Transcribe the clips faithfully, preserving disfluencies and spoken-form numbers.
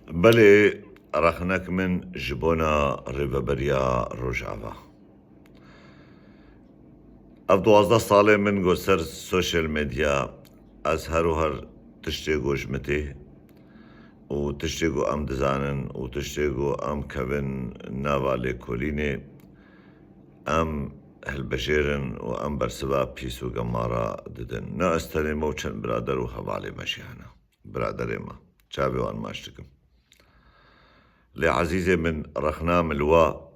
Belê, rexnek min ji bona Rêveberiya Rojava. Ev duwazdeh salê min got ser social media, ez her û her tiştê ku ji min tê û tiştê ku em dizanin û tiştê ku em kevin nava lêkolînê, em hilbijêrin û em bersiva pîs û gemara didin. Ne ez tenê me û çend birader û hevalê me jî hene. Biraderê me. Çavê wan maç dikim. Lê ezîzê min, rexna min li wa,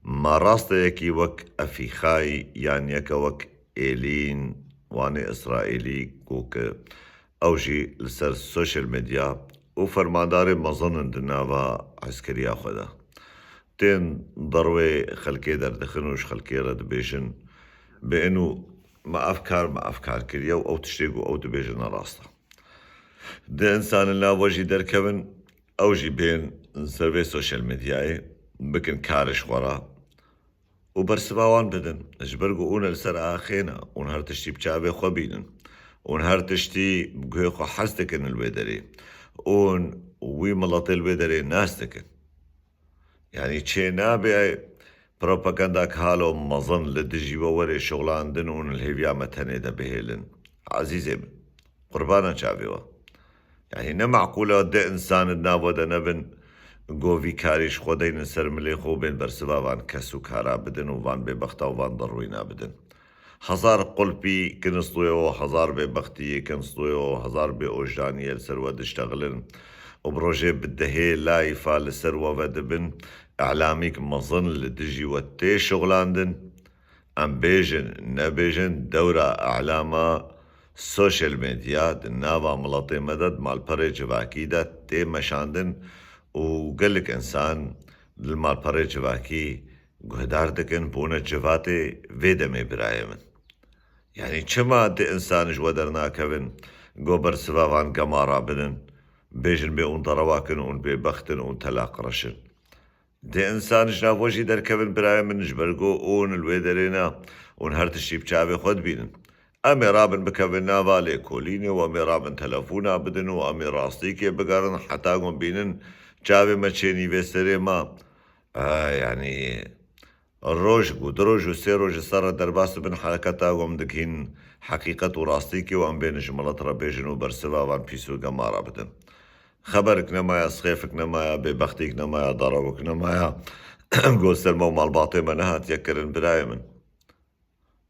ma rasteyekî wek Efîxayî yan yeke wek Êlîn, wanê Îsraîlî, ku ki ew jî li ser social media û fermandarê mezin in di nava eskeriya xwe de. Tên derwê xelkê derdixin û ji xelkê re dibêjin, bi ên û me ev kar, me ev kar kiriye û ew tiştê ku ew dibêjin ne rast e. Di însanên nav we jî derkevin, ew jî bên ser vê social medyayê, bikin karê ji xwe re û bersiva wan bidin. Ji ber ku hûn li ser axê ne, hûn her tiştî bi çavê xwe bînin. Hûn her tiştî bi guhê xwe hez dikin li wê derê. Hûn wî miletê li wê derê nas dikin. Yanî çê nabe propaganda kalo mezin li dijî we were şixulandin û li hêviya me tenê de bihêlin. Ezîzê min, qurbana çavê we. Yanî ne meqûl e di însan di nav we de nebin, go vî karî ji xwe deynin ser milê xwe û bên bersiva van kes û kara bidin û van bêbexta û van derwîna bidin. Hezar qulpî kin stûyo, hezar bêbextiyê kin stûyo, hezar bêojdaniyê li ser we diştexilin û bi rojê bi dehê layîfa li ser we vedibin, îlamîk mezin li dijî we tê şixulandin. Em bêjin, nebêjin, dewra îlama, social media di nava miletê me de, di malperê civakî de tê meşandin û gelek însan li malperê civakî guhdar dikin, bûne civatê vê demê birayê min. Yanî çima di însan ji we dernakevin, go bersiva van gemara bidin, bêjin bê hûn derewa kin, hûn bêbext in, hûn telaq reş in. Di însan ji nav we jî derkevin birayê min, ji ber go hûn li wê derê ne, hûn her tiştî bi çavê xwe dibînin. Em ê rabin bikevin nava lêkolînê û em ê rabin telefona bidin û em ê rastîkê bigerin heta ku bînin çavê me çênî vê serê me. E, yanî roj ku du roj û sê roj ji ser re derbas dibin hereketa ku em digihîn heqîqet û rastîkê û em bên ji milet re bêjin û bersiva van pîs û gemara bidin. Xeberik nemaya, sixêfik nemaya, bêbextîk nemaya, darewik nemaya. Go ser me û malbatê me nehatiye kirin birayê min.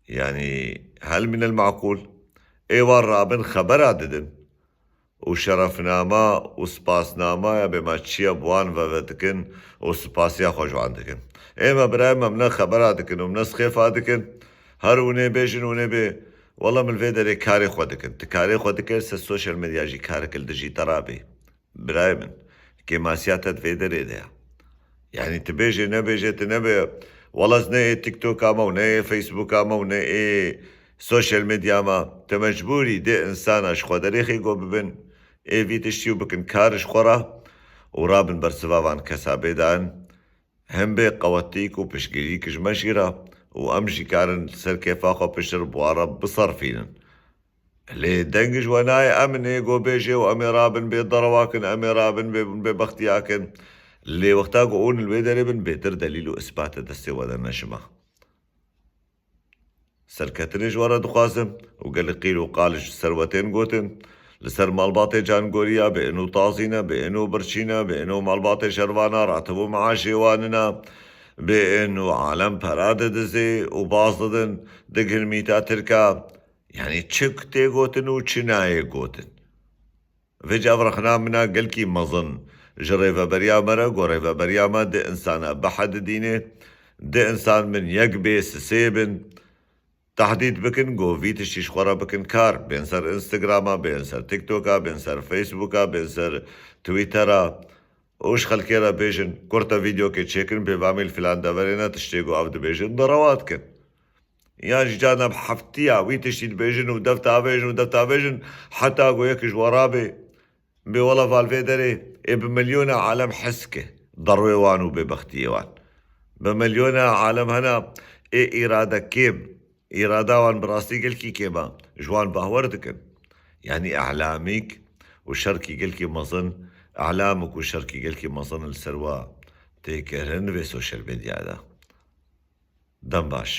Yanî hel minel meqûl. Ê wan rabin xebera didin. Û şerefnama û spasnamaya bê me çiye bi wan veve dikin û spasiya xwe ji wan dikin. Ê me birayê me, em ne xebera dikin û em ne sixêfa dikin. Her hûnê bêjin, hûnê bê, wela min vê derê karê xwe dikin. Tu karê xwe dikir, ser social medya jî karek li dijî te rabê. Birayê min, kêmasiya te di vê derê de ye. Yanî tu bêjê nebêjê, tu nebê, wela ez ne ê TikToka me û ne ê Facebooka me û ne ê social media me. Tu mecbûrî dê insana ji xwe derêxê go bibin ê vî tiştî û bikin kar ji xwe re û rabin bersiva van kesa bê dan. Him bê qewetîk û piştgirîk ji me jî re û em jî karin ser kêfa xwe piştir bi wan re biserfînin. Lê deng ji we nayê, em ê go bêjê û em ê rabin bê derewa kin, em ê rabin bê, bê bextiya kin. Lê wexta ku hûn li wê derê bin, bêtir delîl û isbat e destê we de ne ji me. Serketinê ji we re dixwazim û gelek qîl û qal ji ser we tên gotin. Li ser malbatê cangoriya, bê ino tazî ne, bê ino birçî ne, bê ino malbatê şervana, ratibo meaşê wan nina, bê ino alem pera didizê û baz didin, digin mîta tirka. Yanî çi tê gotin û çi nayê gotin. Vêca ev rexna min a gelkî mezin ji rêveberiya me re, ku rêveberiya me di insana behedidîne, di insan min yek bê sisê bin, tehdîd bikin, ku vî tiştî ji xwe re bikin kar, bên ser Instagrama, bên ser TikToka, bên ser Facebooka, bên ser Twittera. Û ji xelkê re bêjin, kurte vîdeokê çêkin, bêvamî li filan deverê ne tiştê ku ev dibêjin, derewa dikin. Yan ji carna bi heftiya wî tiştî dibêjin û dev tavêjin û dev tavêjin, heta ku yek ji we rabê, bê wela val vê derê, ê bi milyona alem hes ke derwê wan û bêbextiyê wan. Bi milyona alem hena ê îrade kêm, îrada wan bi rastî gelkî kêm e, ji wan bahwer dikin. Yanî îlamîk û şerkî gelkî mezin Elam û ku şerkî gelkî mezin li ser wa tê kirin vê sosyal medyayê de. Dem baş.